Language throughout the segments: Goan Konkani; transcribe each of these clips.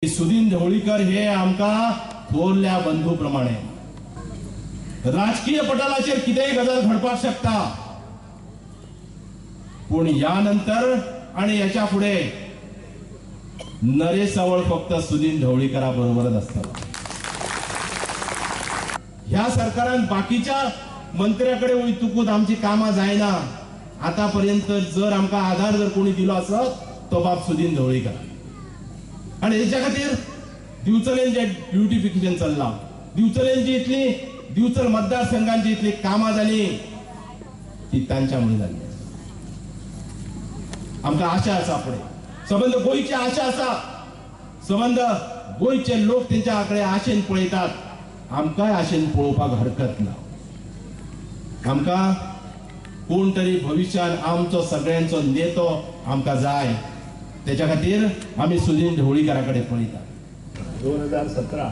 सुदीन ढवळीकर हे आमकां थोरल्या बंधू प्रमाणे राजकीय पटलाचेर कितेंय गजाल घडपाक शकता, पूण ह्या नंतर आणि ह्याच्या फुडें नरेश सावळ फक्त सुदीन ढवळीकरा बरोबरच आसतलो। ह्या सरकारान बाकीच्या मंत्र्याकडे वयतकूच आमची कामां जायना। आतापर्यंत जर आमकां आधार जर कोणी दिलो आसत तो बाब सुदीन ढवळीकर। आणि हेच्या खातीर दिवचलेन जे ब्युटिफिकेशन चल्लां, दिवचलेंची इतली दिवचल मतदारसंघांची इतली कामां जाली ती तांच्या मुळे जाली। आमकां आशा आसा, फुडें सबंद गोंयची आशा आसा, सबंद गोंयचे लोक तेंच्या कडेन आशेन पळयतात, आमकांय आशेन पळोवपाक हरकत ना। आमकां कोण तरी भविश्यान आमचो सगळ्यांचो नेतो आमकां जाय, त्याच्या खातीर आमी सुदीन ढवळीकरा कडेन पळयतात। 2017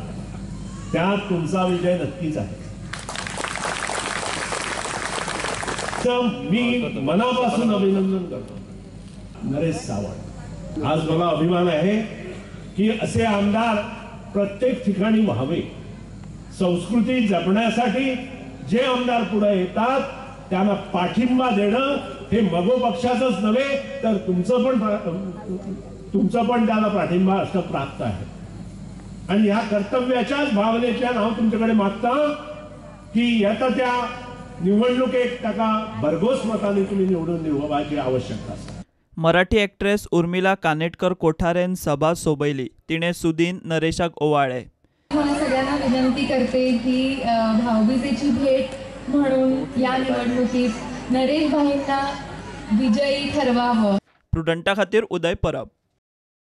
त्यात तुमचा विजय नक्कीच आहे। तर मी मनापासून अभिनंदन करतो नरेश सावंत। आज मला अभिमान आहे की असे आमदार प्रत्येक ठिकाणी व्हावे। संस्कृती जपण्यासाठी जे आमदार पुढे येतात त्यांना पाठिंबा देणं हे मगो पक्षाचंच नव्हे तर तुमचं पण त्याला पाठिंबा असणं प्राप्त आहे। आणि ह्या कर्तव्याच्याच भावनेच्या हांव तुमच्याकडे मागता की येता त्या निवडणुकेक ताका भरघोस मतांनी तुमी निवडून दिवपाची आवश्यकता आसा। मराठी एक्ट्रेस उर्मिला कानेटकर कोठारेन सभा सोबयली। तिणे सुदीन नरेशाक ओवाळ्ळे। मला सगळ्यांना विनंती करते की भाऊबीजेची भेट म्हणून या निवडणुकीत नरेश भाईंना विजयी ठरवावं। प्रुडंटा खातीर उदय परब।